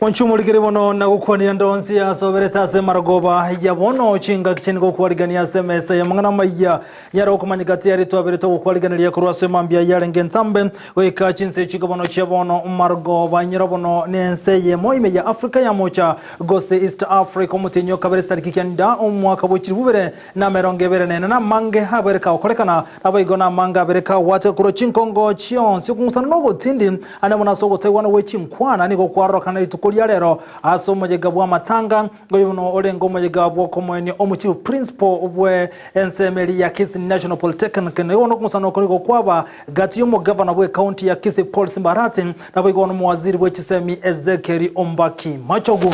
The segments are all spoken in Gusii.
Onchumorikire bono na gokwanera ndonsi asoberete ase marogoba ya bono chingaki chini gokwarigania ase emesa ya mang'ana amaya yare okomanyeka tiyari twaberete ogokwariganeria korwa ase mambia yarenge entambe goika chinse chiko bono chia bono marogoba inyora bono nense eyemo ime ya Africa ya mocha gose East Africa omotienyi o kabere chitariki kenda omwaka bwe chilifu bibere na emerongo ebere nene namange abere kagokorekana naboigo namange abere kagwateka korwa chinkongo chionsi okong'usana nogotindi Ande mono ase ogotaigwana gwe chinkwana nigo kwarorokana rituko ria rero ase omoyega bw'amatanga, oyo bono orenge omoyega bw'okomoenia omochief principal bwe ensemo eria ya Kisii National Polytechnic. Nigo bono okong'usana oko nigo kwaba gati y'omogavana bwe county ya Kisii Paul Simba Arati naboigo bono omowaziri bwe chisemi Ezekiel Ombaki Machogu.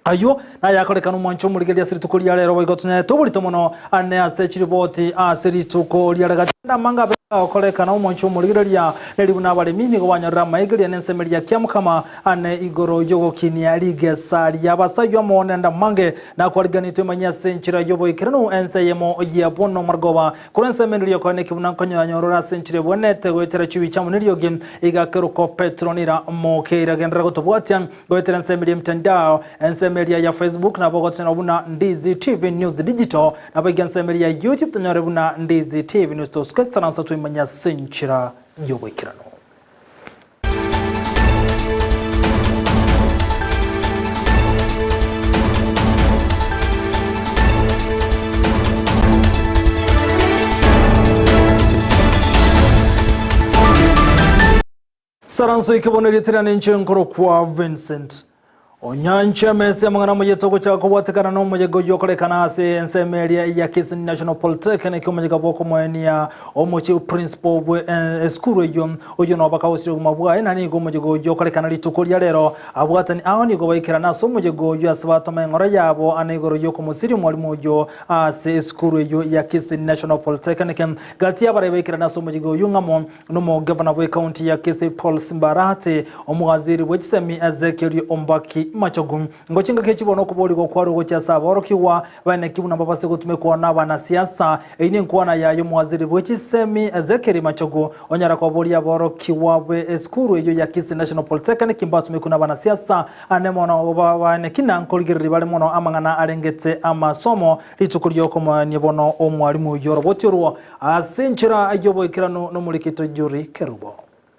Ayio nayakorekane omwancho omorigereria ase rituko ria rero, boigo tonyarete oborito mono ane ase chiriboti ase rituko ria rero. Gati amanga abe agokorekana omwancho omorigereria, neri buna abaremi nigo banyorire amaigeria nensemeria kiamokama ane igoro y'ogokinia rigesa ri'abasaywa amo nende amange, nakwariganetwe manye ase enchera y'oboikeranu ense eyemo ya bono marogoba. Korwa ensemo ende riokoe neki buna nkonyoranyorora ase enchera ebwenerete goetera chibicha amo neriogi, iga keruko Petero nira mokeira genderera gotobwatia. Goetera ensemo eria emitandao, ensemo eria ya Facebook nabo ogotonyora buna Ndizi TV News Digital, nabo iga ensemo eria ya YouTube tonyore buna Ndizi TV News tosuke chisaransa toimanye ase enchera y'oboikeranu. Saranso ike bono erieta riane inche nkorokwa Vincent. Onyanche emesa y'amang'ana amayete ogochaka kobwatekana n'omoyega oyio okorekana ase ensemo eria ya Kisii National Polytechnic omoyega bw'okomoenia omochie principal bwe esukuru eyio oyio noba kagosire obogima bwaye na nigo omoyega oyio okorekana rituko ria rero abwatani ao nigo baikerana ase omoyega oyio ase batoma eng'ora yabo ane igoro y'okomosiria omwalimu oyio ase esukuru eyio ya Kisii National Polytechnic gati y'abarai baikerana ase omoyega oyio ng'amo Nomogavana bw'ekaunti ya Kisii Paul Simbarati, omowaziri bwe chisemi Ezekiel Ombaki Machogu. Ngochia ngaki echi bono okoborigwa kwarwe gochia ase aborokigwa baeneki buna mbabase gotumekwa nabanasiasa. Eyio nenkwana yaye omowaziri bwe chisemi Ezekiel Machogu onyara koboria aborokigwa be esukuru eyio ya Kisii National Polytechnic mbatumekwe nabanasiasa ane mono baeneki na nkorigereria bare mono amang'ana arengete amasomo rituko riokomoenia bono omwalimu oyio oroboti orwo Ase enchera y'oboikeranu nomorikito Yuri Kerubo.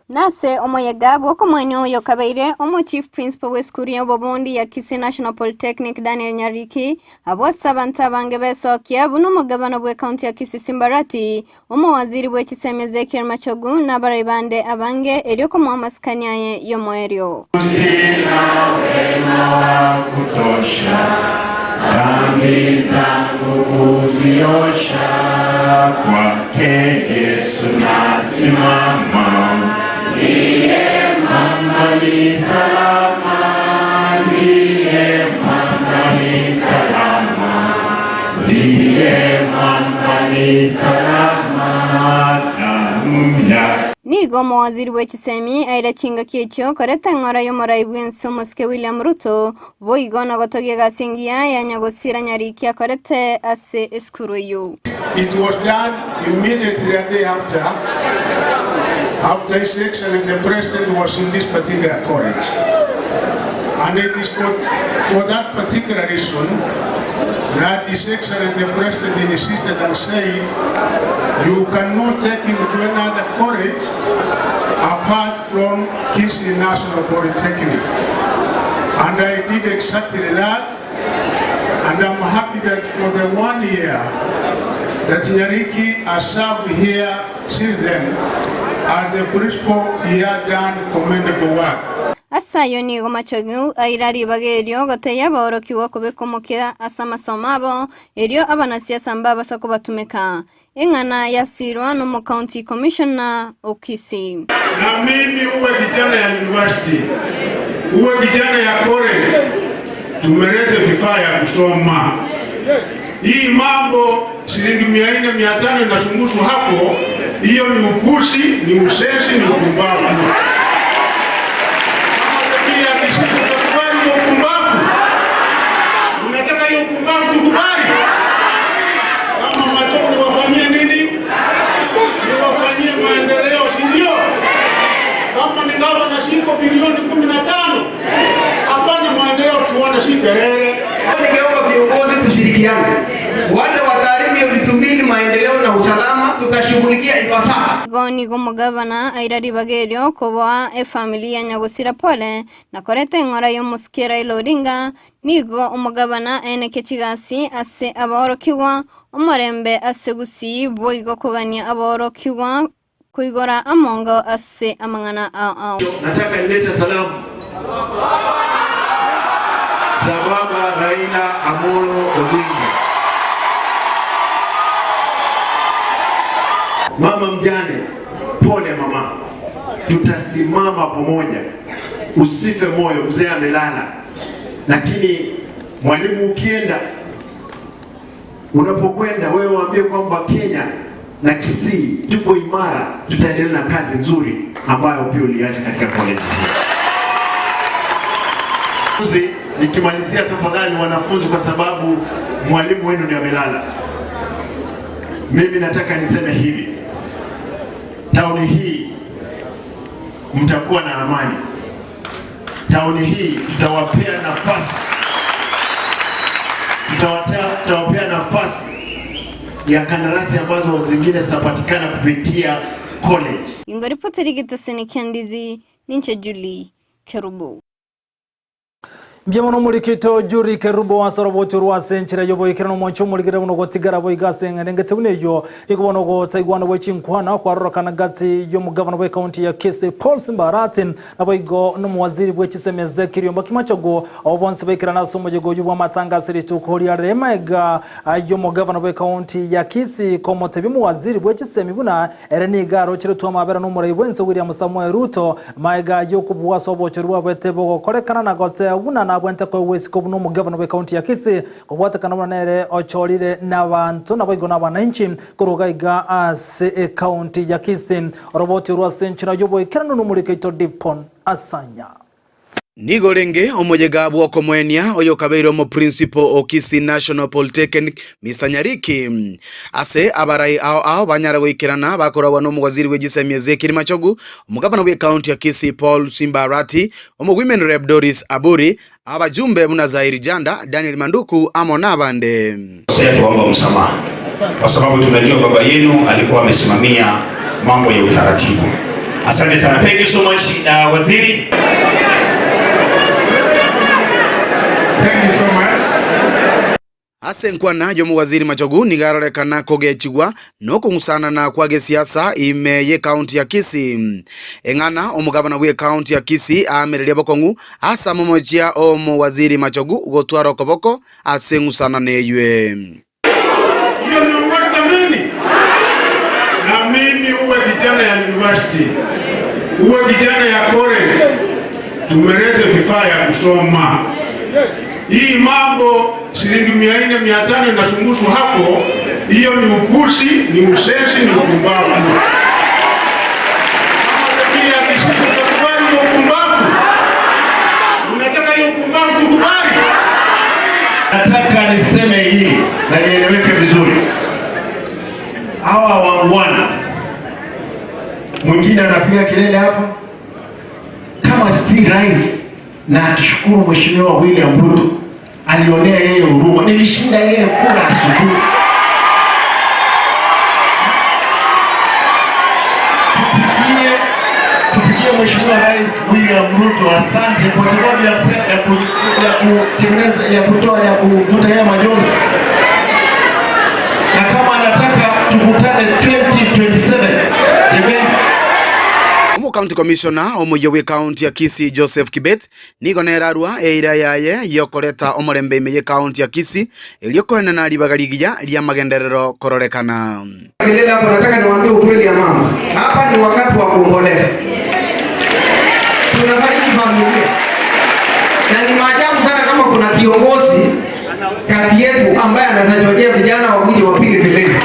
Nase omoyega bw'okomoenia oyo kabeire omo Chief Principal bw'esukuru y'obobundi ya Kisii National Polytechnic Daniel Nyariki abwo ase abanto abange besokia buna omogabana bw'ecounty ya Kisii Simbarati, omowaziri bw'echisemi Ezekiel Machogu na abarai bande abange erio komoa amasikani aye y'omoerio. Sina wema wa kutosha, dhambi zangu kuziosha, kwake Yesu nasimama, ndiye mwamba ni salama, ndiye mwamba ni salama, ndiye mwamba ni salama, damu yake Nigo omowaziri bwe chisemi aire chingaki echio koreta eng'ora y'omorai bw'ense omosike William Ruto, boigo na gotogia egasi engiya ya nyagosira Nyariki akorete ase esukuru eyio. It was done immediately a day after after His Excellency the President was in this particular college. And it is for, for that particular reason that His Excellency the President insisted and said, you cannot take him to another college apart from Kisii National Polytechnic. And I did exactly that. And I'm happy that for the one year that Nyariki has served here since then, as the principal, he had done commendable work. Ase ayio nigo Machogu aira ribaga erio gotebia abaorokigwa kobeka omokia ase amasomo abo, erio abanasiasa mbabasa kobatumeka. Eng'ana yasirwa nomocounty commissioner o Kisii. Na mimi uwe kijana ya university, uwe kijana ya college, tumelete vifaa ya kusoma. Hii mambo shilingi 400 500 inazungushwa hapo, hiyo ni upuzi, ni usenzi, ni upumbavu. Kama jamii ya Kisii tutakubali hiyo upumbavu? Unataka hiyo upumbavu tukubali? Kama Machogu niwafanyie nini? Niwafanyie maendeleo, si ndio? Kama ni gavana siko bilioni 15 afanye. kelele. Ningeomba viongozi tushirikiane, wale wataharibu hiyo vitu mbili, maendeleo na usalama, tutashughulikia ipasavyo. Igo nigo omogabana aira ribaga erio koboa efamiri ya nyagosira pole na koreta eng'ora y'omosike Raila Odinga, nigo omogabana aeneke chigasi ase abaorokigwa, omorembe ase gusii boigo kogania abaorokigwa koigora amongo ase amang'ana ao ao. Nataka nilete salamu za baba Raila Amolo Odinga. Mama mjane, pole mama, tutasimama pamoja, usife moyo, mzee amelala. Lakini mwalimu, ukienda, unapokwenda wewe waambie kwamba Kenya na Kisii tuko imara, tutaendelea na kazi nzuri ambayo pia uliacha katika college hii. Nikimalizia tafadhali wanafunzi, kwa sababu mwalimu wenu ndiye amelala, mimi nataka niseme hivi, tauni hii mtakuwa na amani. Tauni hii tutawapea nafasi, tutawapea nafasi ya kandarasi ambazo zingine zitapatikana kupitia college. Ingo ripoti rigitase Kendizi ninche Julie Kerubo. Mbyamo mulikito Juri Kerubo wasoroboti rwase enchera yoboikerano omwancho omoligere buno gotigara boiga ase eng'erengete buna eyo nigo bono gotaigwana bwe chinkwana kwarorokana gati y'omugavana bwe county ya Kisii Paul Simba Arati naboigo n'omuwaziri bwe chisemeze Kiriomba Kimachogo abo bonsi baikerana ase omojego oyo bwa amatanga ase rituko ria remaega y'omugavana bwe county ya Kisii komotebi omuwaziri bwe chisemi buna ere niga arochire twamabera n'omorai bwense William Samoei Ruto maega y'okobwasa obochori bwabwete bogokorekana na gote buna nabwente koewesiko buno omugavana bwe county ya Kisii kobwatekana buna nere ochorire n'abanto naboigo n'abananchi koruga iga ase ecounty ya Kisii oroboti rwase enchera yoboikerano n'omurikeito Dipon Asanya. Nigo renge omojega bwokomwenia oyo kabeire omo principal o Kisii National Polytechnic Mr Nyariki ase abarai ao ao banyara goikerana bakoragwa n'omowaziri bw'egisemi Ezekiel Machogu, omogavana bwe county ya Kisii Paul Simba Arati, omo women rep Doris Aburi, abajumbe buna Zairi Janda, Daniel Manduku amo n'abande. Tuomba msamaha kwa sababu tunajua baba yenu alikuwa amesimamia mambo ya utaratibu. Asante sana. Thank you so much waziri. Thank you so much. Ase nkwana y'omuwaziri Machogu nigarorekana kogechigwa nokong'usana na kwa gesiasa ime ye county ya Kisii. Eng'ana omogavana bwe county ya Kisii aamereria bokong'u ase amomochia omuwaziri Machogu gotwara okoboko ase ng'usana neywe. Hiyo ni uongozi jameni? Na mimi uwe kijana ya university, uwe kijana ya college, tumelete vifaa ya kusoma. Hii mambo shilingi 400 500 inazungushwa hapo, hiyo ni ugushi, ni usensi, ni upumbavu. Kama jamii ya Kisii tutakubali hiyo upumbavu? Unataka hiyo upumbavu tukubali? Nataka niseme hili na nieleweke vizuri. Hawa wangwana, mwingine anapiga kelele hapa kama si rais, na atushukuru Mheshimiwa William Ruto alionea yeye huruma. Nilishinda yeye kura asubuhi. Tupigie Mheshimiwa Rais William Ruto asante kwa sababu ya kutengeneza, ya kutoa, ya kuvuta yeye majonzi. Na kama anataka tukutane 2027, jameni. Omo county commissioner omoyo we county ya Kisii Joseph Kibet nigo nerarua eira yaye yokoreta omorembe ime ye county ya Kisii eriokoenana ribaga rigiya ria magenderero kororekana. Kelele hapo, nataka niwaambie ukweli ya mama. Hapa ni wakati wa kuomboleza. Tunafariji familia. Na ni maajabu sana kama kuna kiongozi kati yetu ambaye anaweza chochea vijana wakuje wapige kelele.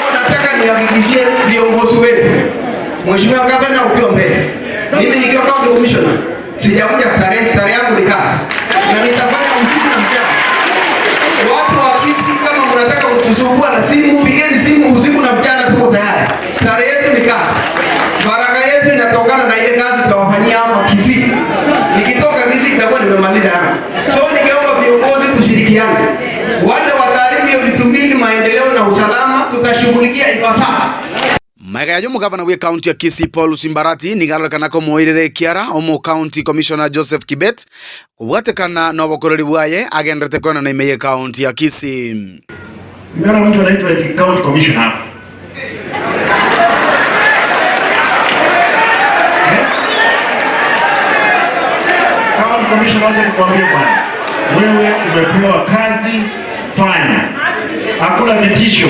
Kwa nataka nihakikishie viongozi wetu, Mheshimiwa Gavana ukiwa mbele, mimi nikiwa county commissioner sijakuja starehe, starehe yangu ni kazi. Na nitafanya usiku na mchana. Watu wa Kisii kama mnataka kutusumbua na simu, pigeni simu usiku na mchana, tuko tayari. Starehe yetu ni kazi. Baraka yetu inatokana na ile kazi tutawafanyia hapa Kisii. Nikitoka Kisii nitakuwa nimemaliza yangu. kuingia ipasavyo. Magega y'omogavana bw'ecounty ya Kisii Paul Simbarati nigo arorekana komoirera ekiara omo county commissioner Joseph Kibet kobwatekana nobokoreri bwaye agenderete koenana ime y'ecounty ya Kisii. Nimeona mtu anaitwa eti county commissioner hapa. Eh? County commissioner, wacha nikwambie bwana, wewe umepewa kazi, fanya. Hakuna vitisho.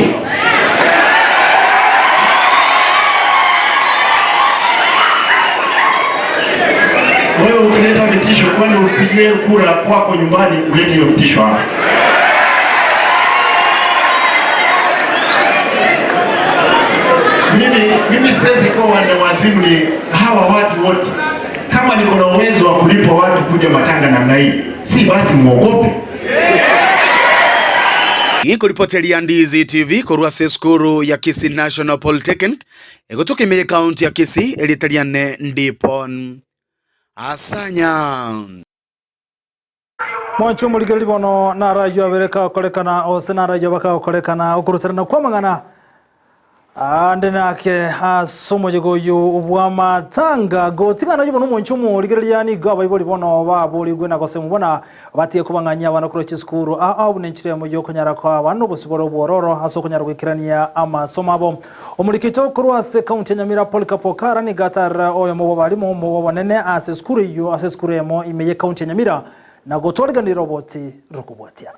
Wewe ukileta vitisho, kwani upigie kura kwako nyumbani, ulete hiyo vitisho hapa. Mimi, mimi siwezi kuwa wanda wazimu ni hawa watu wote. Kama niko na uwezo wa kulipa watu kuja matanga namna hii, si basi muogope. Gikoripoteria Ndizi TV korwa ase esukuru ya Kisii National Polytechnic egotoka ime ye county ya Kisii erieta riane Ndipon Asanya. Mwanche omorigereria bono narayio abere kagokorekana ose narayio bakagokorekana okoruserana kw'amang'ana ande nake ase omoyega oyo bw'amatanga gotigana oyio bono omonche omorigereria nigo abaibori bono baborigwe na gose mubona batige kobang'anyia abana korwa chisukuru aa buna enchera emo yokonyara kwa abana obosibore obwororo ase okonyara goikerania amasomo abo. Omorikito korwa ase county ya Nyamira Polycarp Okara nigo atarera oyomo bwa abarimu omo bw'abanene ase esukuru eyio ase esukuru eyemo ime ye county ya Nyamira na gotwariganera roboti rokobwatia.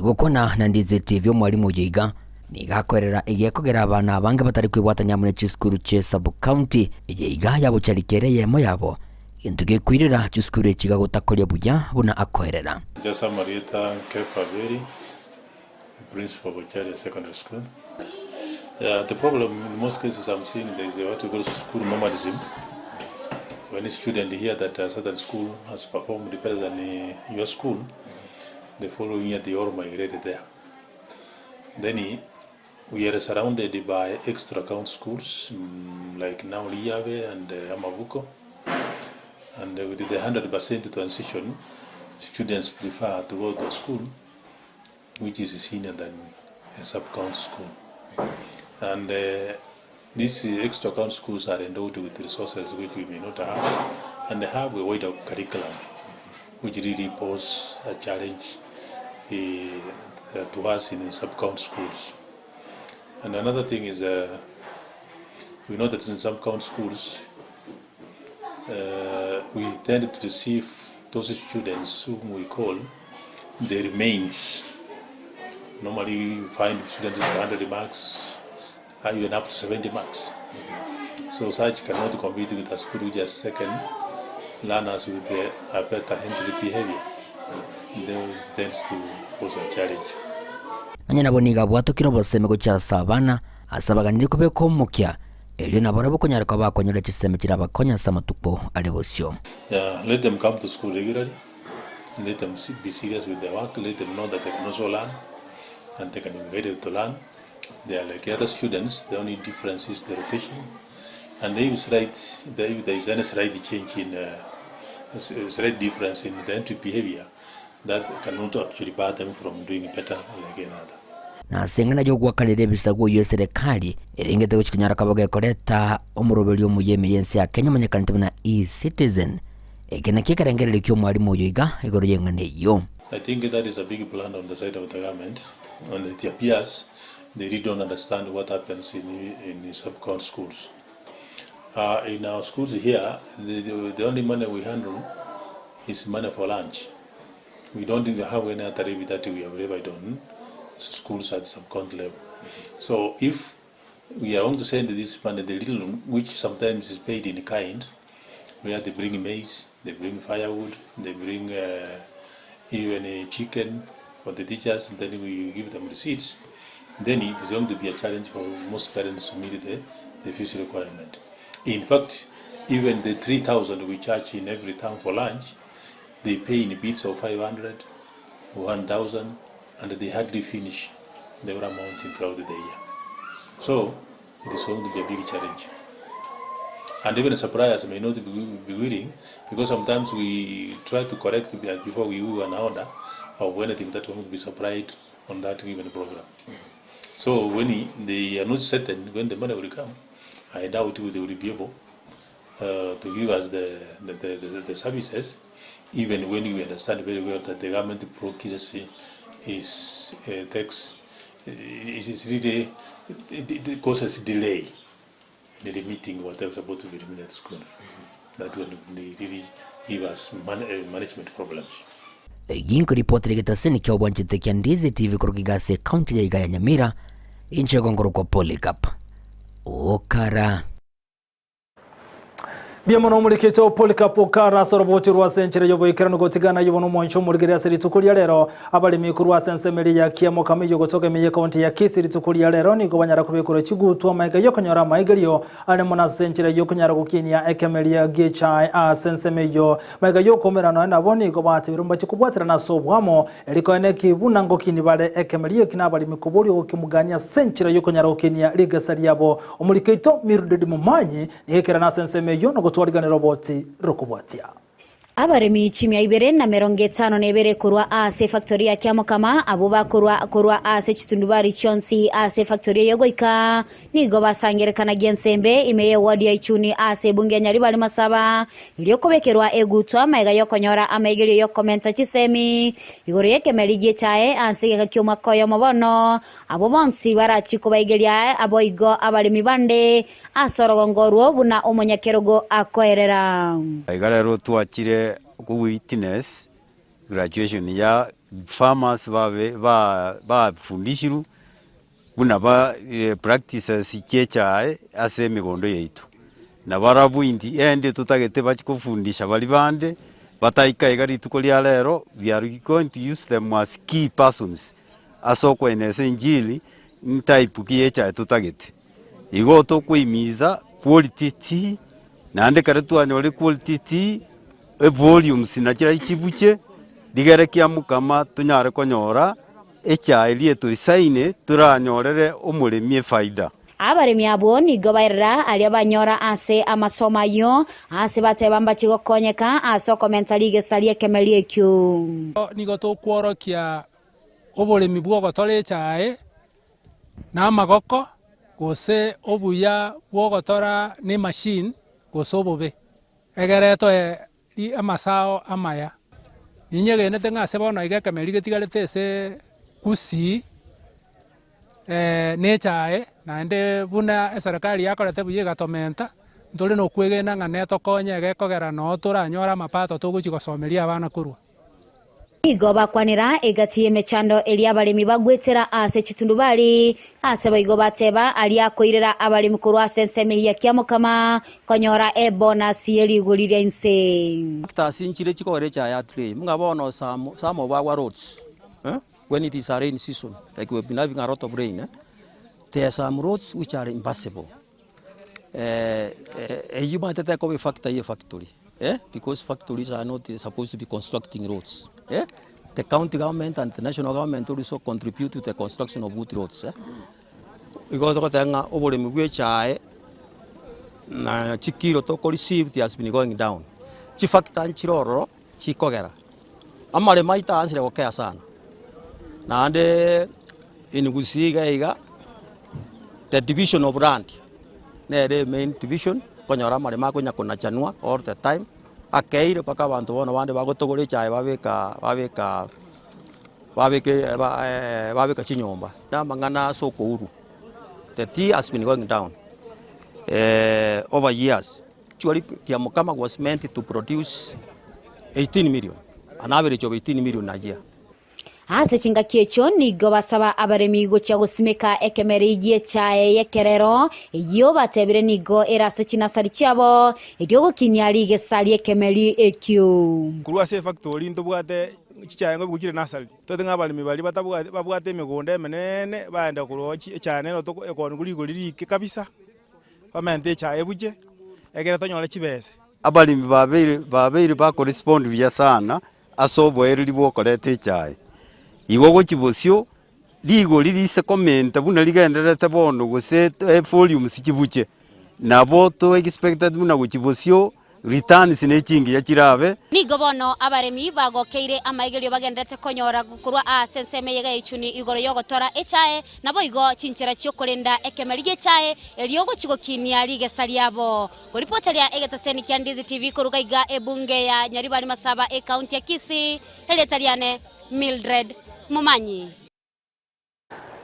Gokwana na Ndizi TV omwalimu oyo iga nigo akoerera egekogera abana abange batari kwebwatania amo ne chisukuru chie sub county eye iga yagocharikia ere eyemo yabo gento gekoirera chisukuru echi iga gotakoria buya buna akoerera. Jose Marieta Kefa Aberi, principal of Bocharia Secondary School. Yeah, the problem in most cases I'm seeing there is a what we call school nomadism. When a student hear that a certain school has performed better than your school, the following year they all migrated there. Then we are surrounded by extra count schools like now Liave and Amabuko. And with the 100% transition, students prefer to go to a school which is senior than a sub-count school. And these extra count schools are endowed with resources which we may not have, and they have a wider curriculum, which really pose a challenge to us in sub-count schools. And another thing is, we know that in sub-count schools, we tend to receive those students whom we call the remains. Normally you find students with 100 marks, even up to 70 marks. So such cannot compete with a school which has second learners with a better entry behavior. Those tends to pose a challenge. Nonya nabo nigo abwatokire obosemi gochia ase abana, ase abaganiri kobeka omokia, erio nabo barabwo konyara koba bakonyora chisemi chirabakonye ase amatuko are bosio. Yeah, let them come to school regularly, let them be serious with their work, let them know that they can also learn and they can be guided to learn. They are like other students, the only difference is the location. And if, slight, if there is any slight change in, slight difference in the entry behavior, that cannot actually bar them from doing better like another. Na ase eng'ana y'ogoakanera ebisaku oyio eserekari erengete gochia konyara koba gekoreta omoroberio omuya ime y'ense ya Kenya omanyekanete buna E-Citizen. Eke nakio ekerengererio ki'omwalimu oyo iga igoro y'eng'ana eyio. I think that is a big blunder on the side of the government, and it appears they really don't understand what happens in sub-county schools. In our schools here, the only money we handle is money for lunch. We don't even have any other levy that we have levied on schools at sub-county level. So if we are going to send this money, the little, which sometimes is paid in kind, where they bring maize, they bring firewood, they bring even a chicken for the teachers, and then we give them receipts, then it is going to be a challenge for most parents to meet the fees requirement. In fact, even the 3,000 we charge in every term for lunch, they pay in bits of 500, 1,000, and they hardly finish the amount throughout the year. So it is going to be a big challenge. And even suppliers may not be willing, because sometimes we try to correct before we do an order of anything that will be supplied on that given program. So when they are not certain when the money will come, I doubt they will be able uh, to give us the, the, the, the, the services, even when we understand very well that the government bureaucracy is uh, takes is, is really it, it causes delay in remitting whatever is supposed to be remitted to school. That one will really give us man, uh, management problems. Ginkoripotera egetaseni kia obwanchete kia Ndizi TV korwa iga ase ekaunti ya iga ya Nyamira, inche gongorokwa Polycarp Okara. Mbuya mono omorikete o Polycarp Okara ase oroboti rwa ase enchera y'oboikeranu gotigana ayio bono omwancho omorigeri ase rituko ria rero. Abaremi korwa ase ensemo eria ya Kiamokama eyio gotoka ime y'ekaunti ya Kisii rituko ria rero nigo banyara kobekerwa chigutwa amaiga y'okonyora amaigerio are mono ase enchera y'okonyara gokinia ekemeria gi'echae ase ensemo eyio. Maiga y'okoumera nonya nabo nigo batebirwe mbache kobwaterana ase oboamo, erio koene eki buna ngokini bare ekemeria eki nabaremi koboria ogokimugania ase enchera y'okonyara gokinia rigesa riabo. Omoriki oito Mildred Momanyi nigo ekerana ase ensemo eyio na gotwariganera oboti rokobwatia. Abaremi chimia ibere na merongo etano na ebere korwa ase efactory ya Kiamokama, abwo bakorwa korwa ase chitundubari chionsi ase efactory eye goika nigo basangerekanagia ensembe ime y'eward ya Ichuni ase ebunge ya Nyaribari Masaba erio kobekerwa egutwa magega y'okonyora amaigerio y'okomenta chisemi igoro y'ekemeri gi'echae ase egeka ki'omwaka oyomo bono abwo bonsi barachie kobaigeria aboigo abaremi bande Ase orogongo orwo buna omonyakerogo akoerera. Iga rero twachire go witness graduation ya farmers babe ba bafundishirwe buna ba practices chie echae ase emegondo yaito. Na barabwo in the end totagete bachie kofundisha baria bande bataika iga rituko ria rero we are going to use them as key persons ase okoenesa enchili ntype ki ya echae totagete. Igo tokoimiza quality tea, naende ekero twanyorire quality tea, evolumes nachio chibuche, rigere kiamokama tonyare konyora echae eria etoisaine toranyorere omoremi efaida. Abaremi abwo nigo bairera aria banyora ase amasomo ayio, ase bateba mbachie gokonyeka ase okomenta rigesa ri'ekemeri ekio. Nigo tokworokia oboremi bw'ogotora echae na amagoko, gose obuya bw'ogotora ne emachine, gose obobe, egere toe amasao amaya. Ninyegenete ng'a ase bono iga ekemeri getigarete ase Gusii na echae, naende buna eserekari yakorete buya egatomenta, ntore na okwegena ng'a netokonye egekogera noo toranyore amapato togochia gosomeria abana korwa. Nigo bakwanera egati y'emechando eria abaremi bagwetera ase chitundubari, ase boigo bateba aria akoirera abaremi korwa ase ensemo eyio ya Kiamokama konyora ebonasi ye rigori ria inse. Factors nchire chikogera echae ya tray buna bono some some of our roads eh when it is a rain season like we have been having a lot of rain eh, there are some roads which are impassable Eyio omanyete tekoba efactor ya efactory eh, because factories are not supposed to be constructing roads eh. The county government and the national government also contribute to the construction of good roads eh. Igo togoteba ng'a oboremi bwa echae na chikilo toko receive it has been going down. Chifactor nchire ororo chikogera, amaremo aito aansire gokea sana, naende in Gusii iga iga, the division of land nere emain division, okonyora amaremo akonya konachanwa all the time, akeire mpaka abanto bono bande bagotogora echae babeka babeka babeka babeka chinyomba. Na amang'ana ase okourwa, the tea has been going down over years. Actually Kiamokama was meant to produce 18 million, an average of 18 million a year. Ase chingaki echio nigo basaba abaremi gochia gosimeka ekemeri gi'echae y'ekerero, eyio batebire nigo ere ase chinasari chiabo, erio gokinia rigesa ri'ekemeri ekio. Korwa ase efactory ntobwate chichae ngobi gochire nursery, toete ng'a abaremi baria batabwati babwate emegondo emenene baenda korwa echae nero toko ekoonigwa rigori rike kabisa. Bamente echae ebuche, ekere tonyore chibese. Abaremi babeire babeire bakorespond buya sana ase oboereri bw'okoreta echae. Igo gochia bosio, rigori rise komenta buna rigendererete bono gose evolumes chibuche, nabo to expected buna gochia bosio. Returns ne chingiya chirabe. Nigo bono abaremi bagokeire amaigerio bagendererete konyora korwa ase ensemo eye gaichuni igoro y'ogotora echae, naboigo chinchera chi'okorenda ekemeri gi'echae, erio gochia gokinia rigesa riabo. Koripoteria egetaseni kia Ndizi TV koruga iga ebunge ya Nyaribari Masaba ecounty ya Kisii, erieta riane Mildred Momanyi.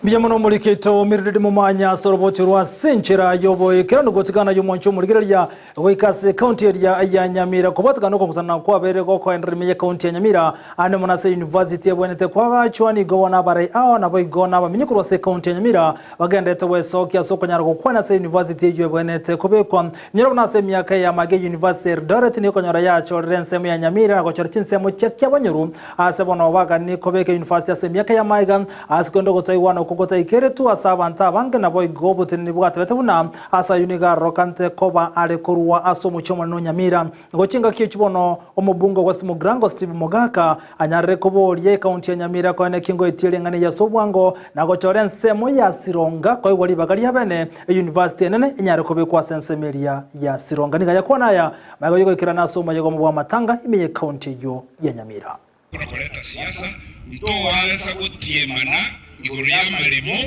Mbuya mono omoriketo Mildred Momanyi ase oroboti rwa ase enchera y'oboikeranu gotigana y'omwancho omorigereria goika ase ekaunti eria ya Nyamira kobwatekana nokong'usana kwabeire gokoenderera ime y'ekaunti ya Nyamira ande mono ase university ebwenerete koagachwa nigo bono abarai ao naboigo nabamenyi korwa ase ekaunti ya Nyamira bagenderete gwesokia ase okonyara gokwana ase university eyio ebwenerete kobekwa. Inyora buna ase emiaka eye amage university ya Eldoret nigo okonyora yachorire ensemo ya Nyamira na gochora chinsemo chia Kiabonyoru ase bono bagani kobeka university ase emiaka y'amaiga ase korende ogotaigwana okwo gotaikeretwe ase abanto abange naboigo oboteneni bwatebete buna ase ayio nigo arokanete koba are korwa ase omochie omonene o Nyamira. Nigo chingaki echi bono omobunge o West Mugirango Steve Mogaka anyarire koboria ekaunti ya Nyamira koene ki ngoetie ring'ana eye ase obwango na gochora ensemo ya Sironga koegwa ribaga ria bene eyunivasiti enene enyare kobekwa ase ensemo eria ya Sironga. Nigo ayakwana aya magega yogoikerana ase omoyega omo bw'amatanga ime y'ekaunti eyio ya Nyamira. Buna koreta siasa, ntoansa gotiemana igoro y'amaremo,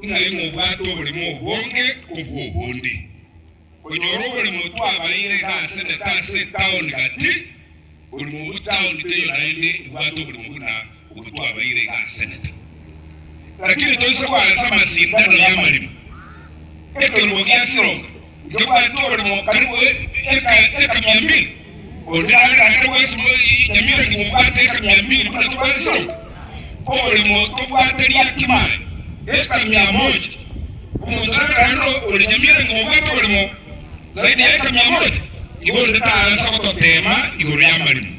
ng'a ing'obwate oboremo obonge kobua obonde. Konyora oboremo twabaire iga ase neta ase etaoni gati, borimo obwo taoni teiyo naende ibwate oboremo buna obo twabaire iga ase neta. Lakini toise koansa amasindano y'amaremo, ekerubo gia Sironga nkebwate oboremo karibu eka eka mia mbili, onde nare naende bwesimo Nyamira ng'imobwate eka mia mbili buna tobwate Sironga. Oboremo tobwate Riakimai eka mia moja, omonto nare naende ore Nyamira ng'imobwate oboremo zaidi ya eka mia moja. Igo onde taansa gototeema igoro y'amaremo.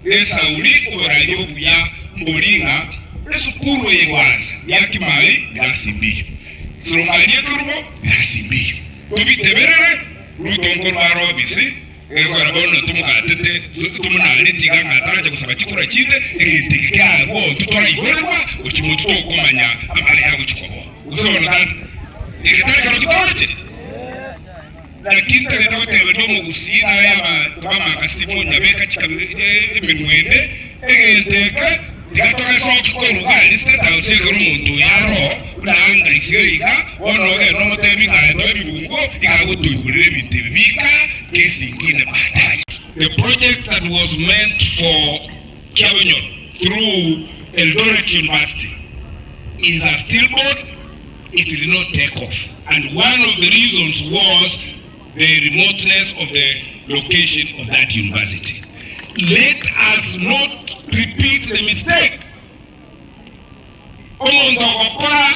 Esauri oboraai obuya mbori ng'a esukuru eye gwansa Riakimai birasimbiyo, Sirongaria ekerubo birasimbiyo. Tobiteberere rutongo rwa Robisi, egekogera bono tomogatete tomonareti iga ng'a tarache gosaba chikura chinde, egento eke kerarwe oo totoraigorerwa gochia motwe tokomanya amaya agochia koba oo. Gose bono tata, eke tari kerokio toroche? Naki ntagete goteberia omogusii naye abanto b'amakasi monyabeka chikabira emenwa ende, egento eke tiga togesoki korwa iga aria State House ekero omonto oyo aroo buna anga isire iga, bono ogende omotebi ng'a aye toe ebibungo iga agotoigorera ebinto ebi bika kesi ingine baadaye. The project that was meant for Kiabonyoru through Eldoret University is a stillborn. It did not take off and one of the reasons was the remoteness of the location of that university. Let us not repeat the mistake. Omonto ogokora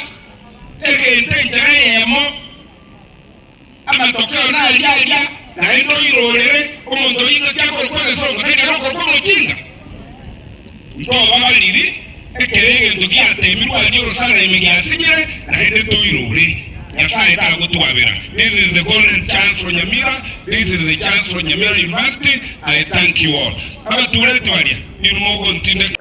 egento enchera eyemo amatokeo naria aria naende oirorere omonto oyio ngaki akorokwa egesongo tari ere okorokwa omochinga. Ntoba bariri ekero egento giatemirwe aria orosana ime giasinyire naende toirore. Nyasae tagotwabera. This is the golden chance for Nyamira, this is the chance for Nyamira University, I thank you all. Abatureti baria, inwe mogontindeka.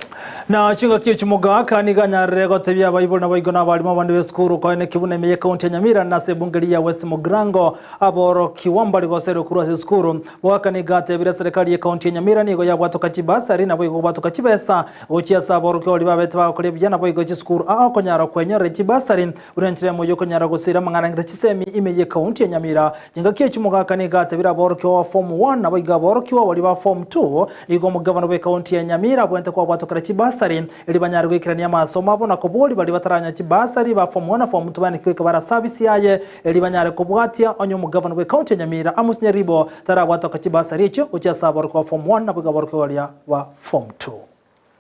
Na chingaki echi Mogaka nigo anyarire gotebia abaibori naboigo na abalimu abande b'esukuru koeneki buna ime y'ekaunti ya Nyamira na ase ebunge riria ya West Mugirango aborokigwa mbari goserwa korwa ase esukuru. Mogaka nigo atebire eserekari y'ekaunti ya Nyamira nigo yabwatoka chibasari naboigo kobwatoka chibesa gochia ase aborokigwa baria babete bagokora ebuya naboigo chisukuru ao konyara kwenyorera chibasari buna enchera emo y'okonyara gosira amang'ana ng'ita chisemi ime y'ekaunti ya Nyamira. Chingaki echi Mogaka nigo atebire aborokigwa ba form one naboigo aborokigwa baria ba form two Nigo omogavana bw'ekaunti ya Nyamira abwenerete kwabwatokera chibasari erio banyare goikerania amasomo abo na koboria baria bataranya chibasari ba form one na form two baanekigwe ekebara service yaye erio banyare kobwatia onye omogavana bw'ekaunti ya Nyamira Amos Nyaribo tarabwatoka chibasari echio gochia ase aborokigwa ba form one naboigo aborokigwa baria ba form two.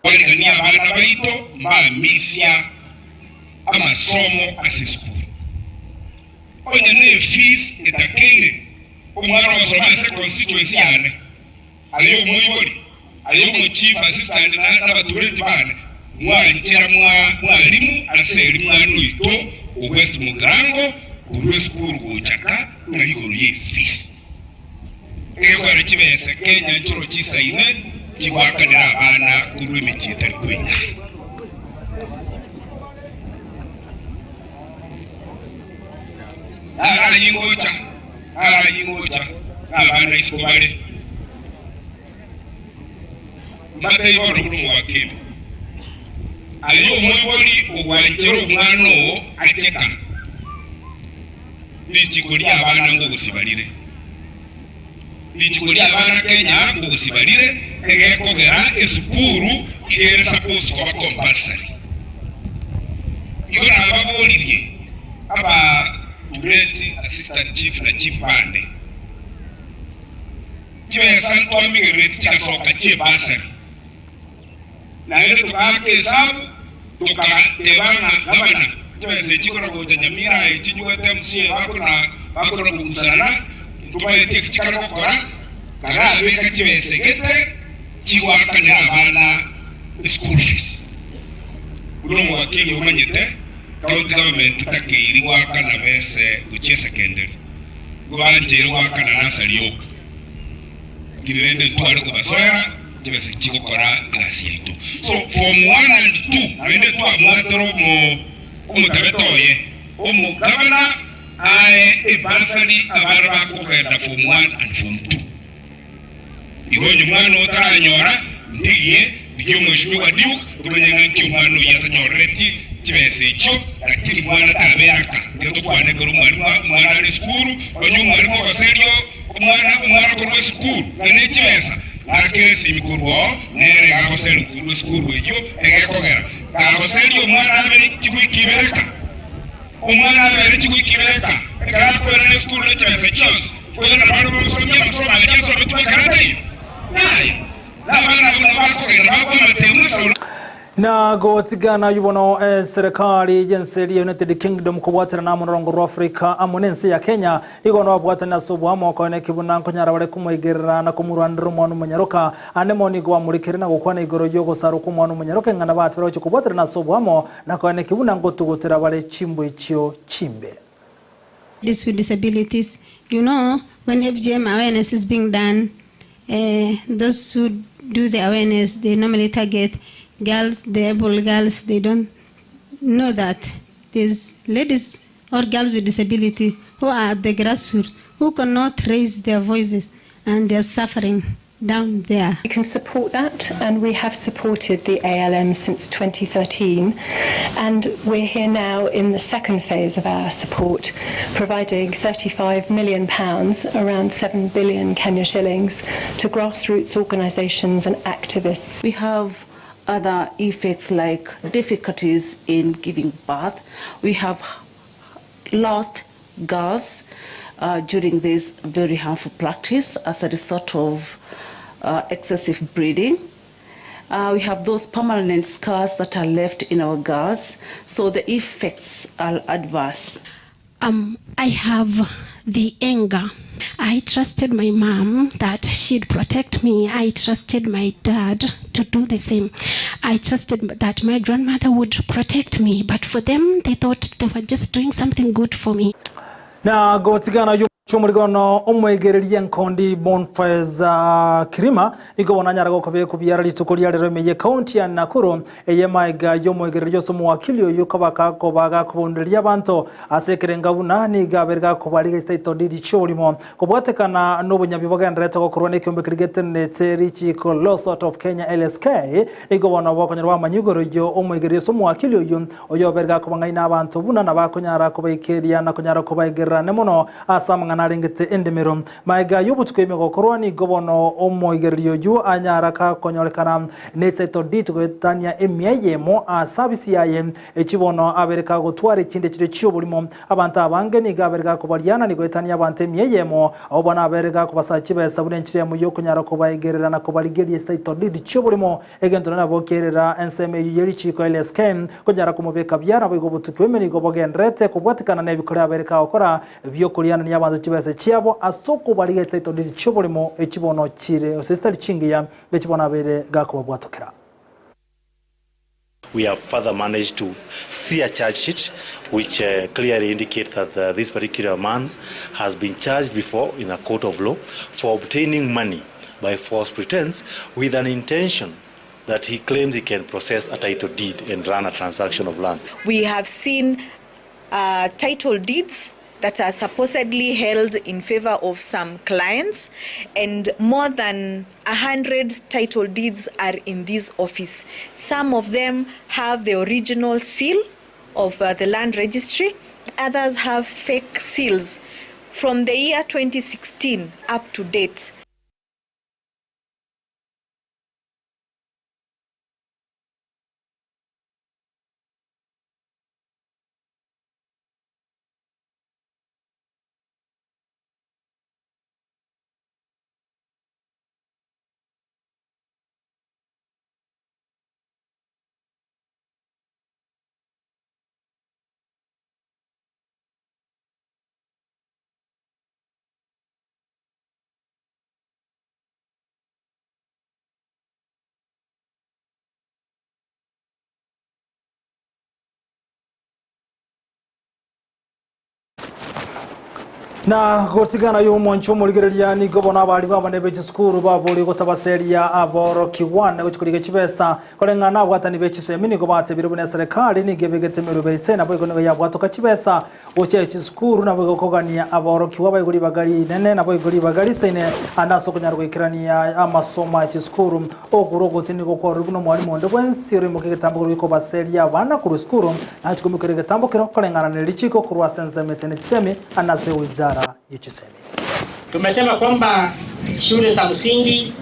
Kwarigania abana baito mbamisia amasomo ase esukuru. Onye ne fees etakeire omwana ogosoma ase constituency yane, Aye omoibori, aye omochief assistant na nabatureti bane, mwanchera mwa mwalimu ase eri mwana oito o West Mugirango korwa esukuru gocha ka ng'a igoro ye fees. Egekogera chibesa Kenya nchiro chisaine chigwakanera abana korwa emechie etari kwenyara. Narayi ngocha, narayi ngocha, nabana isiko bare. Mbatebie bono buna omowakili, Aye omoibori ogwanchera omwana oo acheka, richiko ri'abana ngogosiba rire. Richiko ri'abana Kenya ngogosiba rire, egekogera esukuru iga ere supposed koba compulsory. Igo nababoririe aba Tureti, assistant chief na chief bande. Chibesa ntwamigerereti chigasoka chi'ebasari, naende togaaka esabu, togateba ng'a gavana, chibesa echi kona gocha Nyamira aye chinywete MCA bakona bakona kong'usanana, ntomaeti eki chikare gokora, karabeka chibesa egete chigoakanera abana eschool fees. Buna omowakili omanyete, county government takeiri goakana bese gochia esecondary. Goancheire goakana nasari oka, lakini rende ntware kobasoera chibesa chigokora egasi yaito. So form one and two naende twamwatera omo omotabete oye omogavana ae ebursary abana bakogenda form one and form two. Igo onye omwana oo taranyora, ndigie, rigia omweshimiwa Duke, tomenye ng'a nki omwana oyio atanyorereti chibesa echio, lakini mwana tabera aka. Tiga tokwane ekero omwalimu omwana are esukuru, onye omwalimu ogoseria omwana omwana korwa esukuru ng'a ne chibesa, ng'akere esimi korwa oo, nere iga agoseria korwa esukuru eyio, egekogera kagoseria omwana abe chiwiki ibere ka. Omwana abeere chigwiki ibere ka, ekero akoirana esukuru ne chibesa chionsi, koirana barabwo bagosomia amasomo aria asometigwe ekero ataiyo. Yaya, nabana abwo nabo bakogenda bagwa amatemu ase ore. Na gotigana ayio bono eserekari y'ense eria United Kingdom kobwaterana amo norongo rwa Africa amo nense ya Kenya nigo bono babwatane ase oboamo koene ki buna nkonyara bare komoigerera na komorwanera omwana omonyaroka. Ande mono nigo bamorikire na gokwana igoro y'ogosarwa kw'omwana omonyaroka ing'ana batebire gochia kobwaterana ase oboamo Na koeneki buna ngotugutera bare chimbwa echio chimbe. Ladies with disabilities, you know when FGM awareness is being done, eh, those who do the awareness they normally target girls, the able girls, they don't know that there's ladies or girls with disability who are at the grassroots who cannot raise their voices and they are suffering down there. We can support that, and we have supported the ALM since 2013. And we're here now in the second phase of our support, providing £35 million, around 7 billion Kenya shillings, to grassroots organisations and activists. We have other effects like difficulties in giving birth. We have lost girls uh, during this very harmful practice as a result of uh, excessive breeding. Uh, we have those permanent scars that are left in our girls, so the effects are adverse. Um, I have the anger. I trusted my mom that she'd protect me. I trusted my dad to do the same. I trusted that my grandmother would protect me. But for them, they thought they were just doing something good for me. Na gotigana y'omorigono omoigereria enkondi Bonfires Kirima nigo bono anyara gokobeka obiara rituko ria rero ime ye county ya Nakuru eye maiga y'omoigereria ase omowakili oyo koba gakoba gakobundereria abanto ase ekerenga buna nigo abere gakobariga estaito didi chi'oborimo Kobwatekana nobonyabi bogendererete gokorwa nekeombe keria getenenete richiiko Law Sort of Kenya, LSK, nigo bono bokonyora bamanya igoro yo omoigereria ase omowakili oyio oyoberge akobang'aina abanto buna nabakonyara kobaikeria na konyara kobaigerera ne mono ase amang'ana arengete endemero. Magega y'obotuko ime gokorwa nigo bono omoigereria oyio anyara kakonyorekana ne title deed goetania emia eyemo ase abisi yaye echi bono abere kagotwara echinde chire chi'oborimo Abanto abange nigo abere gakobariana nigoetania abanto emia eyemo, abwo bono abere gakobasaa chibesa buna enchera eyemo y'okonyara kobaegerera na kobarigeria estitle deed chi'oborimo, egento nabo kerera ensemo eyio ye richiiko LSK konyara komobeka buya naboigo obotuki bw'emenigo bogendererete kobwatikana nebikore abere kagokora bi'okorianania abanto chibesa chiabo ase okobarigia estitle deed chi'oborimo echi bono chire gose chitari chingiya echi bono abeire gakobabwatokera. We have further managed to see a charge sheet which uh, clearly indicates that uh, this particular man has been charged before in a court of law for obtaining money by false pretense with an intention that he claims he can process a title deed and run a transaction of land. We have seen uh, title deeds that are supposedly held in favor of some clients, and more than 100 title deeds are in this office. Some of them have the original seal of uh, the land registry, others have fake seals from the year 2016 up to date. Na gotigana y'omonche omorigereria nigo bono abarimu abane be chisukuru babori gotabaseria aborokigwa na gochikoriga chibesa koreng'ana na abwatani be chisemi nigo batebire buna eserikali nigo ebegete emeroberi ise nabo igo nigo yabwatoka chibesa gochia chisukuru nabo igo kogania aborokigwa baigori ribaga rinene nabo igo ribaga risaine ande ase okonyara goikerania amasomo a chisukuru okure ogoti nigo kwarorire buna omwarimu onde bwensi oroimokia egetambo korwa gekobaseria abana korwa esukuru nachi komokera egetambo kero koreng'ana na richiko korwa ase ensemo etene chisemi ande ase ewizara ye chisemi. Tumesema kwamba shule za msingi,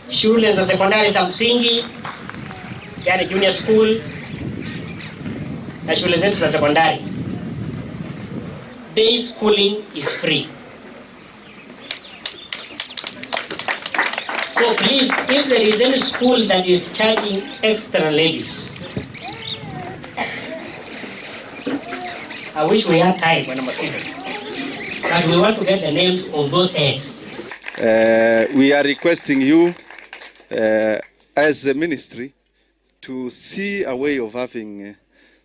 shule za sekondari za msingi, yani junior school na shule zetu za sekondari, day schooling is free. So please, if there is any school that is charging extra levies, I wish we had time when I'm seated. But we want to get the names of those heads. We are requesting you as the ministry to see a way of having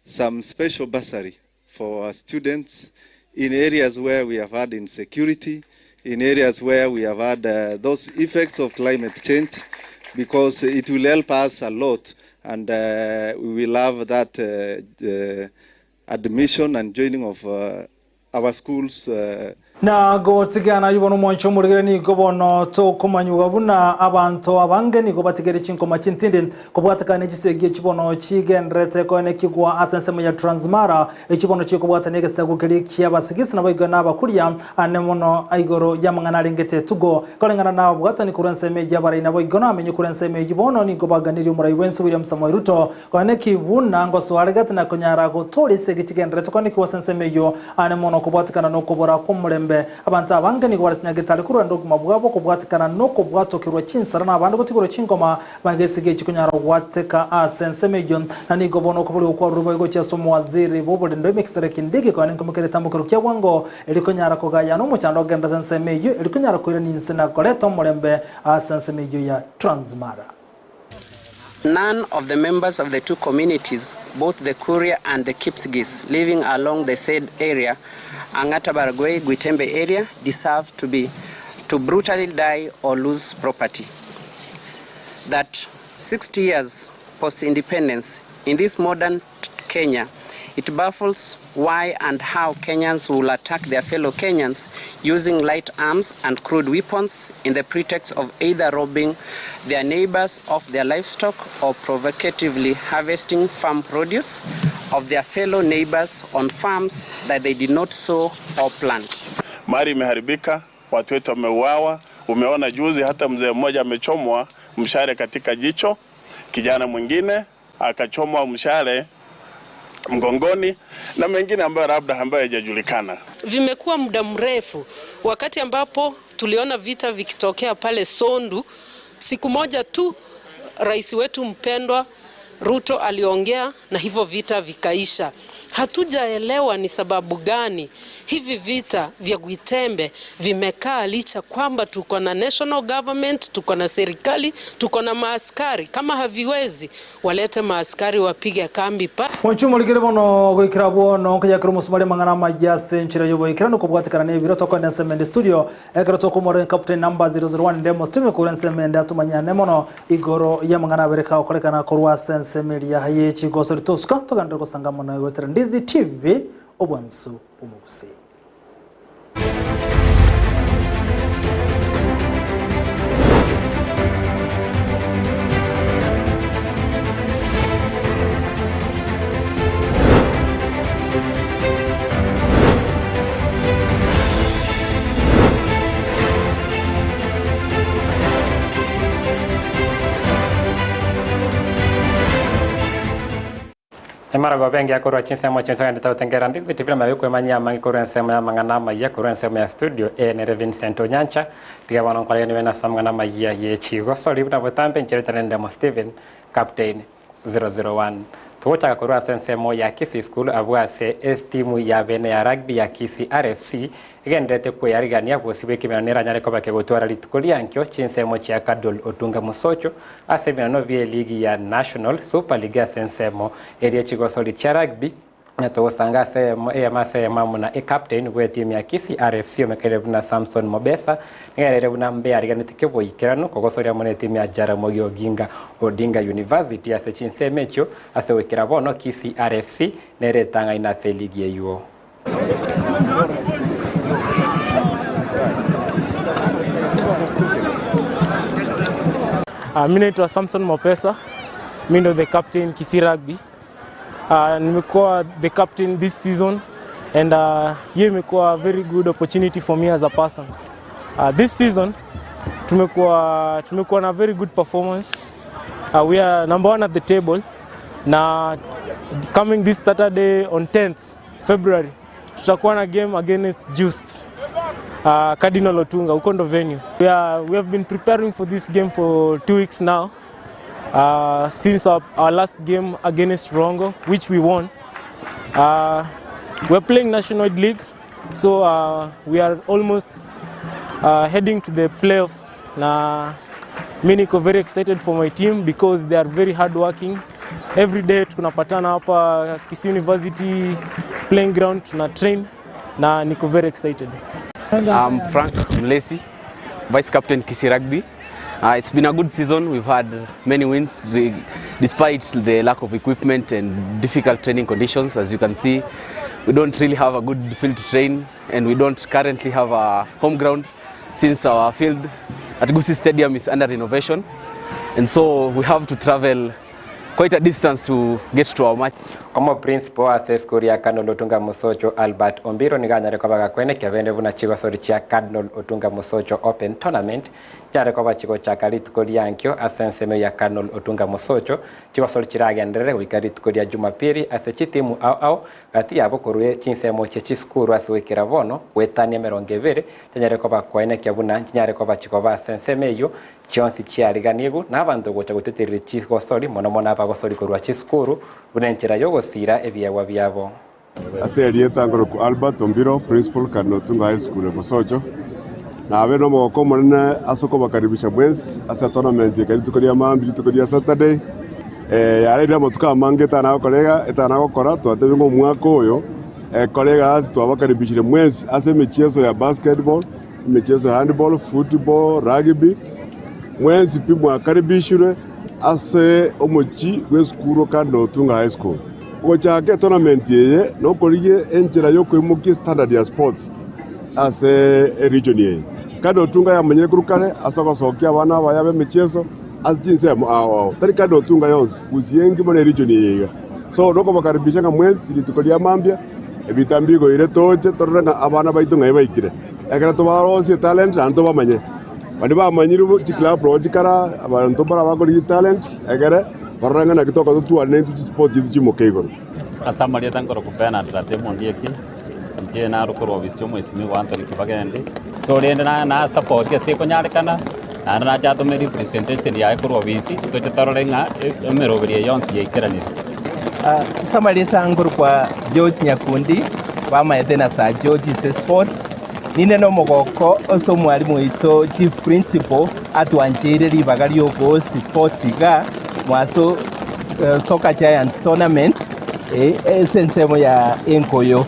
some special bursary for our students in areas where we have had insecurity, in areas where we have had those effects of climate change, because it will help us a lot, and we will have that admission and joining of our schools. Na gotigana yubono omonche omorigere nigo bono tokomanyuga buna abanto abange nigo batigere chinkoma chintindi kobwatekana chisegi chibono chigenderete koene kigwa ase ensemo ya Transmara echibono chikobwatana egesago keria kia abasigisi nabo igo nabakuria ane mono igoro y'amang'ana arengete etugo koreng'ana na obwatani korwa ensemo eywo abarai nabo igo namenye korwa ensemo eywo bono nigo baganirie omorai bwensi William Samoei Ruto koene kibuna ngosoaregete na konyara gotoria esegi chigenderete koene kigwa ase ensemo eywo ane mono kobwatekana na okobora kwa omorembe Abanto abange nigo bare chinyagetari korwenda obogima bwabo kobwatekana nokobwatokerwa chinsara na abande gotigorwa chingoma bagesige echi konyara gwateka ase ensemo eyio. Na nigo bono okoborigwa kwarure boigo gochia ase omowaziri bw'oborendo ime Kithure Kindiki konya nenkomokera etambokero kia bwango eri konyara kogayana omochando ogenderete ensemo eyio eri konyara koirania inse na koreta omorembe ase ensemo eyio ya Transmara. None of the members of the two communities, both the Kuria and the Kipsigis, living along the said area, Angata Baragoi, Gwitembe area, deserve to be to brutally die or lose property. That 60 years post-independence, in this modern Kenya, it baffles why and how Kenyans will attack their fellow Kenyans using light arms and crude weapons in the pretext of either robbing their neighbors of their livestock or provocatively harvesting farm produce of their fellow neighbors on farms that they did not sow or plant. Mali imeharibika, watu wetu wameuawa. Umeona juzi hata mzee mmoja amechomwa mshale katika jicho, kijana mwingine akachomwa mshale mgongoni na mengine ambayo labda ambayo hayajajulikana. Vimekuwa muda mrefu, wakati ambapo tuliona vita vikitokea pale Sondu, siku moja tu rais wetu mpendwa Ruto aliongea na hivyo vita vikaisha. Hatujaelewa ni sababu gani hivi vita vya Gwitembe vimekaa licha kwamba tuko na national government, tuko na serikali, tuko na maaskari. Kama haviwezi, walete maaskari wapige kambi pa. Mwanchumo ligere bono goikera bono nkayakira omusumari mang'ana amaya ase enchera y'oboikera nokobwatekana na ebiro tokogenda ensemende studio ekero tokomorora captain number 001 ndemo stream korwa ensemende atumanyane mono igoro y'amang'ana abere kagokorekana korwa ase ensemo eria ye chigosori tosuka togenderere gosanga mono egwetera Ndizi TV. Obwansu bw'omogusii. Emaragoba engiya korwa chinsemo chionsi ogende tagotengera Ndizi TV na yokwemanyia amange korwa ensemo y'amang'ana amayia korwa ensemo ya studio eye nere Vincent Onyancha tiga bono nkoregeniwe nase amang'ana amayia ye chigosori buna botambe inche Richard Ndemo Stephen Captain 001 Togochaka korwa ase ensemo ya Kisii School abwo ase estimu ya bene ya rugby ya Kisii RFC egendererete kweyarigania bosio bw'ekemerano neranyare koba kegotwara rituko riankio chinsemo chia Cardol Otunga Mosocho ase ebimerano bi'eligi ya National Super League ase ensemo eria chigosori chia rugby Na togosanga ase eyemo eyemo ase eyemo amo na ecaptain bw'etimu ya Kisii RFC omekeire buna Samson Mobesa, nigo yareire buna mbeariganeti keboikeranu kogosoria amo netimu ya Jaramogi Oginga Odinga University ase chinsemo echio ase goikera bono Kisii RFC nere etang'aine ase eligi eywo. Uh, mi naitwa Samson Mopesa, mi ndo the captain Kisii Rugby. Uh, nimekuwa the captain this season and hiyo imekuwa very good opportunity for me as a person. This season tumekuwa tumekuwa na very good performance. We are number one at the table na coming this Saturday on 10th February tutakuwa na game against Just Cardinal Otunga huko ndo venue. We, are, we have been preparing for this game for two weeks now. Since our, our last game against Rongo, which we won. We're playing National League, so we are almost heading to the playoffs. Na mi niko very excited for my team because they are very hardworking. Every day tunapatana hapa Kisii University playing ground tuna train na niko very excited. I'm Frank Mlesi, Vice Captain Kisii Rugby. It's been a good season. We've had many wins despite the lack of equipment and difficult training conditions. As you can see, we don't really have a good field to train and we don't currently have a home ground since our field at Gusii Stadium is under renovation. And so we have to travel quite a distance to get to our match. Omoprincipo ase esukuru ya Cardinal Otunga Mosocho Albert Ombiro nigo anyare koba gakwenekia bende buna chigosori chia Cardinal Otunga Mosocho Open Tournament chiare koba chigochaka rituko ria nkio ase ensemo ya Cardinal Otunga Mosocho chigosori chiragenderere goika rituko ria Jumapili ase chitimu ao ao gati yabo korwa chinsemo chie chisukuru ase goikera bono goetania emerongo ebere chianyare koba koenekia buna nchinyare koba chikoba ase ensemo eyio Chionsi chiariganigwe nabanto gocha gotetereria chigosori, mono mono abagosori korwa chisukuru, buna enchera y'ogosiira ebiegwa biabo. Ase erieta nkorokwa Albert Ombiro, Principal, Cardinal Otunga High School, Mosocho. Nabe nomogoko omonene ase okobakaribisha mwensi ase etournament eke rituko ria maambia, rituko ria Saturday. Yareire amatuko amange etanagokora iga, etanagokora, twatebire ng'a omwaka oyo ekore egasi twabakaribishire mwensi ase emechieso ya basketball, Emechieso ya handball, football, rugby, mwensi pi mwakaribishirwe ase omochie bw'esukuru o Cardinal Otunga High School. Gochaka etournament eye nokorigia enchera yokoimokia standard ya sports ase eregion eye. Cardinal Otunga yamanyire korwa kare ase ogosokia abana abaya b'emechieso ase chinsemo ao ao, tari Cardinal Otunga yonsi, Gusii engima na eregion eye iga. So nokobakaribisha ng'a mwensi rituko ria mambia ebita mbigoire toche torore ng'a abana baito ng'ai baikire. Ekero tobarosie etalent naende tobamanye. Baria bamanyire chiclub nabo chikara, abanto mbare abakorigia etalent, egere barore ng'a naki tokoba totwane naintwe chisport chiaito chimoke igoro. Ase amarieta nkorokwa Bernard Ratemo Ondieki, inche naro korwa ofisi ya omwesimigwa Anthony Kibagendi. So rende na na support ase ekonyarekana, naende nache atome representation yaye korwa ofisi, toche torore ng'a emeroberi eye yonsi yaikeranire. Ase amarieta nkorokwa George Nyakundi, bamaete na Sir George ase sports, ninde nomogoko ase omwalimu oito Chief Principal atwancheire ribaga riokohost sports iga mwaso Soccer Giants Tournament ase ensemo ya Enkoyo.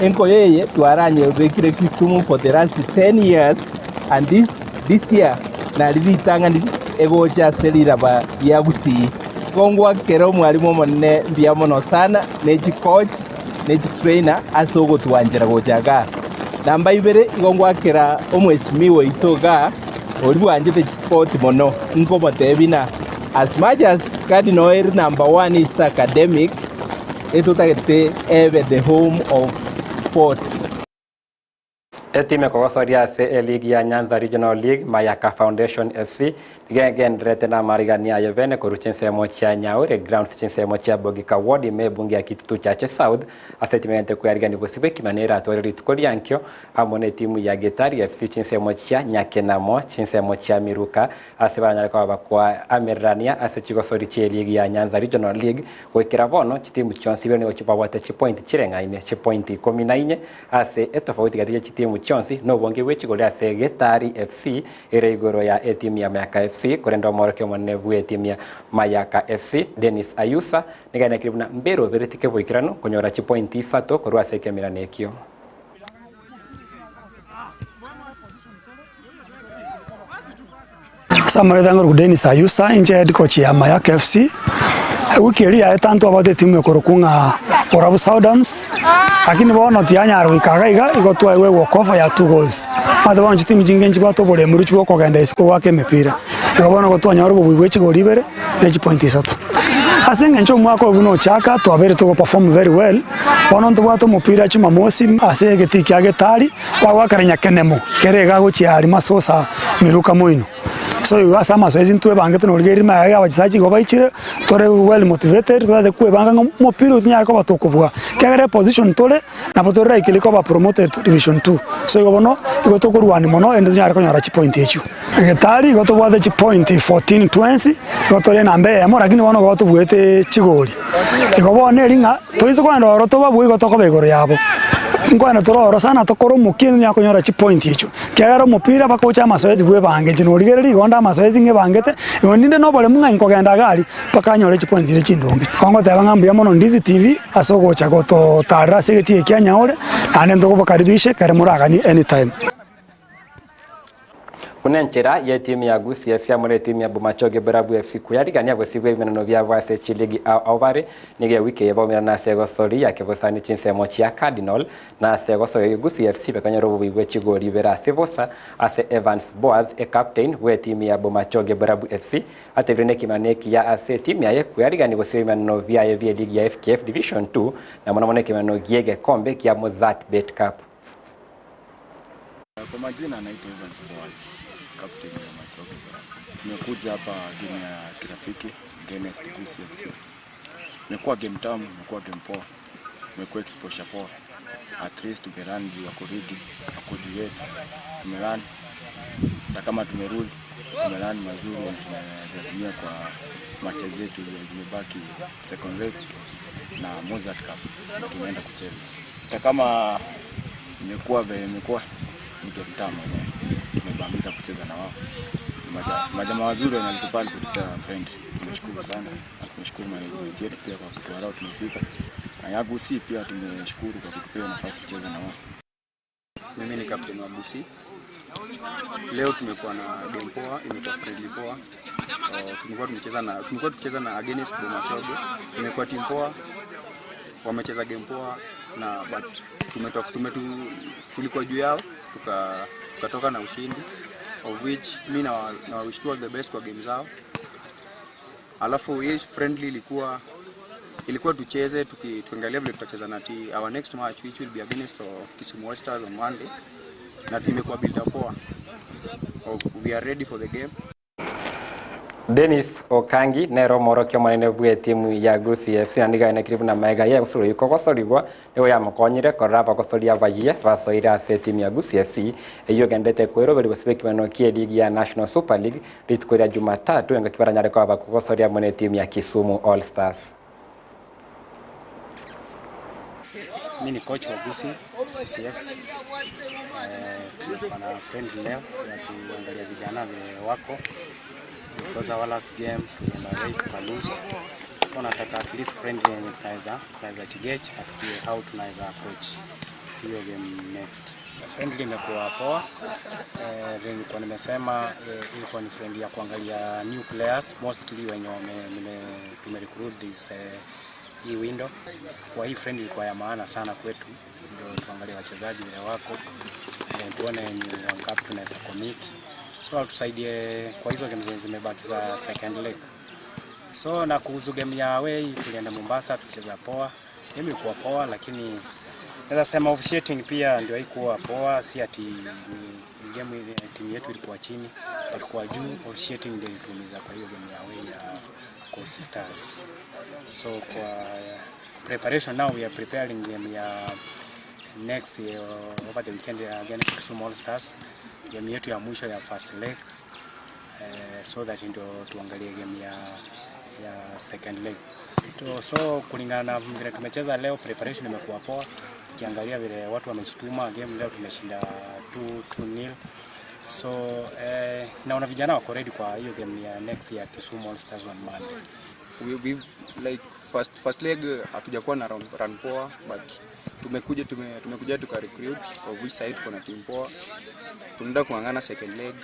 Enkoyo eye twaranyebekire Kisumu for the last 10 years and this, this year nari ritang'ani egocha ase riraba ria Gusii. Igo ngwakera omwalimu omonene mbuya mono sana ne chicoach ne chi. trainer ase ogotwanchera gocha igaa. Namba ibere, igo ngwakera omweshimiwa oito igaa, oria bwanchete chisport mono, nkomotebia ng'a as much as Cardinal ere number one ase academic, etotagete ebe the home of sports. Etimu ekogosoria ase eligi ya Nyanza Regional League, Mayaka Foundation FC, nigo egendererete namarigani aye bene korwa chinsemo chia Nyaure Grounds chinsemo chia Bogika Ward ime ebunge ya Kitutu Chache South ase etimu egente kwearigania bosio bw'ekima neratware rituko riankio amo netimu ya Gitari FC chinsemo chia Nyakenamo chinsemo chia Miruka ase baranyare koba bakoamererania ase chigosori chi'eligi ya Nyanza Regional League goikera bono chitimu chionsi ibere nigo babwate chipointi chireng'aine chipointi ikomi na inye Ase etofauti gati ye chitimu chionsi nobonge bwe chigori ase Getari FC ere igoro ya etimu ya Mayaka FC korende omoorokia omonene bw'etimu ya Mayaka FC Dennis Ayusa nigo aenekire buna mberobereti keboikeranu konyora chipointi isato korwa ase ekemirano ekio. Ase amaretha ng'oroku Dennis Ayusa, inche head coach ya Mayaka FC. Ewiki eria yaeta ntwabwate etimu ekorokwa ng'a Borabu Southerns, lakini bono tiyanyara goika iga iga, igo twaegwa ewokofa ya two goals. Omanyete bono chitimu chinge nchibwate oboremu bwa okogenda isiko goaka emepira. Igo bono igo twanyora obobui bwe chigori ibere ne chipoint isato. Ase eng'encho omwaka oyo buna ochaka twabeire togo perform very well, bono ntobwate omopira jumamosi ase egetii kia Getari. Bagoakera nyakenemo kere iga gochia Arimasosa miruka moino. So igo ase amasoesi ntwebangete norigereria ime aya abachesaji igo baichire, tore well motivated totagete kwebanga ng'a omopira oyo tonyare koba tokobua. Ekiagera eposition tore, nabo tore likely koba promoted to division two. So igo bono, igo tokorwania mono erinde tonyare konyora chipoint echio. Getari igo tobwate chipoint 14 twensi, igo tore enamba eyemo lakini bono igo tobuete chigori. Igo bono eri ng'a toise kogenda ororo tobabue igo tokoba igoro yabo. Nkoenda tore ororo sana tokore omokia tonyare konyora chipoint echio, ekiagera omopira bakocha amasoesi bwebange inche norigereria igo onde amasoesi ng'ebangete, igo ninde na oboremu ng'a inkogenda iga aria mpaka nyore chipoints chiria chindonge. Igo ngoteba ng'a mbuya mono Ndizi TV ase ogocha gototarera ase egetii eke kia Nyaore, naende ntokobakaribishe ekero moraganie anytime. Buna enchera y'etimu ya Gusii FC amo n'etimu ya Bomachoge Borabu FC koyarigania gosibwa ebimenano biabo ase chiligi ao ao bare, nigo ewiki eye baumerana ase egosori ya kebosani chinsemo chia Cardinal na ase egosori eyio Gusii FC bakanyora obobui bwe chigori ibere ase bosa ase Evans Boaz ecaptain bw'etimu ya Bomachoge Borabu FC atebire nekimano ekiya ase etimu yaye koyarigania gosibwa ebimenano biaye bi'eligi ya FKF Division 2 na mono mono ekimenano gi'egekombe kia Mozzart Bet Cup. Kwa majina naitwa Evans Boaz, captain wa Machoge Borabu. Tumekuja hapa game ya kirafiki against Gusii FC. Imekuwa game tamu, imekuwa game poa, imekuwa exposure poa. At least tumerun juu wako ligi, wako juu yetu. Tumerun hata kama tumelose, tumerun mazuri yenye tunatumia kwa matches zetu zenye zimebaki second leg na Mozzart Cup na tunaenda kucheza. Hata kama imekuwa vile imekuwa ni game tamu yenyewe. Tumebambika kucheza na wao. Majamaa wazuri wenye walikubali kutupea friend. Tumeshukuru sana na tumeshukuru management yetu pia kwa kutuallow tumefika. Na ya Gusii pia tumeshukuru kwa kutupea nafasi tucheze na wao. Mimi ni captain wa Gusii. Leo tumekuwa na game poa, imekuwa friendly poa. Tumekuwa tumecheza na tumekuwa tukicheza na against Bomachoge. Imekuwa team poa. Wamecheza game poa na but tumetoka tumetu, tulikuwa juu yao tukatoka na ushindi of which mi na, na wish tu all the best kwa game zao. Alafu hii friendly ilikuwa tucheze tukiangalia vile tutacheza na our next match which will be against Kisumu All Stars on Monday, na imekuwa build up poa. Oh, we are ready for the game. Dennis Okangi nere omorokia omonene bw'etimu ya Gusii FC na nigo aenekire buna maega ye gosori kogosorigwa nigo yamokonyire korora abagosori abayie basoire ase etimu ya Gusii FC eyio egendete kweroberi gose bw'ekimeno ki'eligi ya National Super League rituko ria Jumatatu engaki baranyare koba bakogosoria amo n'etimu ya Kisumu All Stars. Mi ni coach wa Gusii, Gusii FC. Tumekuwa na friendly leo ya kuangalia vijana vile wako because our last game tulienda away tuka lose. Kwa nataka at least friendly yenye tunaweza chigauge na tujue how tunaweza approach hiyo game next. Friendly imekuwa poa. Vile nilikuwa nimesema ilikuwa ni friendly ya kuangalia new players mostly wenye wame nime tume recruit this hii window. Kwa hii friendly ilikuwa ya maana sana kwetu, ndio tuangalie wachezaji vile wako eh, tuone ni wangapi tunaweza commit, so tusaidie kwa hizo games zenye zimebaki za second leg. So na kuhusu game ya away tulienda Mombasa tulicheza poa, game ilikuwa poa, lakini naweza sema officiating pia ndio haikuwa poa, si ati ni, ni game ile timu yetu ilikuwa chini, but kwa juu officiating ndio ilituumiza kwa hiyo game ya away ya Coast Stars. So kwa preparation now we are preparing game ya next over the weekend against Kisumu All Stars, game yetu ya mwisho ya first leg so that ndio tuangalie game ya, ya second leg. To, so kulingana na vile tumecheza leo, preparation imekuwa poa. Tukiangalia vile watu wamejituma, game leo tumeshinda 2-0. So naona vijana wako ready kwa hiyo game ya next ya Kisumu All Stars on Monday. We like first leg hatujakuwa na run poa but tumekuja tumekuja tuka recruit of which side tuko na team poa. Tunaenda kung'ang'ana second leg.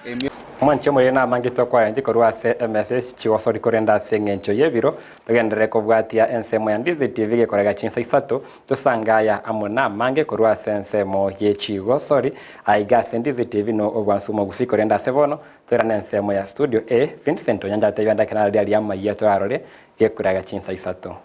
Aim Mwanche omorere namangete okwarenti korwa ase emesa chigosori korenda ase eng'encho ya ebiro togenderere kobwatia ensemo ya Ndizi TV gekorega chinsa isato tosangaya amo namange korwa ase ensemo ya chigosori aiga ase Ndizi TV no obwansu omogusi korenda ase bono toirane ensemo ya studio A Vincent Onyanja atebia ndake nararia aria amaiya torarore gekorega chinsa isato.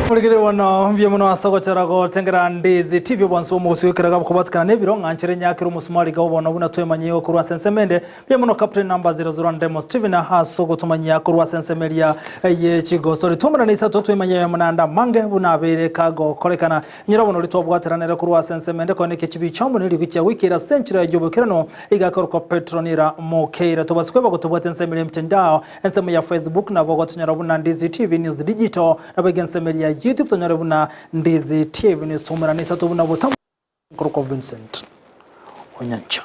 Murigire bono mbia muno ase ogochora gotengera Ndizi TV obwansu omogosi goikeraga bokobatikana na ebiro ng'a nchere nyakere omosumari iga obono buna twemanyie korwa ase ensemo ende mbuya muno Captain number 00 Ndemo Steven ase ogotomanyia korwa ase ensemo eria ye chigosori twomorane isato twemanyie aye munanda mange buna abeire kagokorekana Inyora bono oria twabwateranere korwa ase ensemo ende konya ekechibi chiamo ne rigochia goikera ase enchera y'oboikeranu igakorokwa Petronira Mokeira. Tobase kweba gotobwata ensemo eria y'emtandao, ensemo ya Facebook nabo gotonyora buna Ndizi TV News Digital, nabo iga ensemo eria ya YouTube tonyore buna Ndizi TV News. Twaumerane isato buna botambe. Nkorokwa Vincent Onyancha.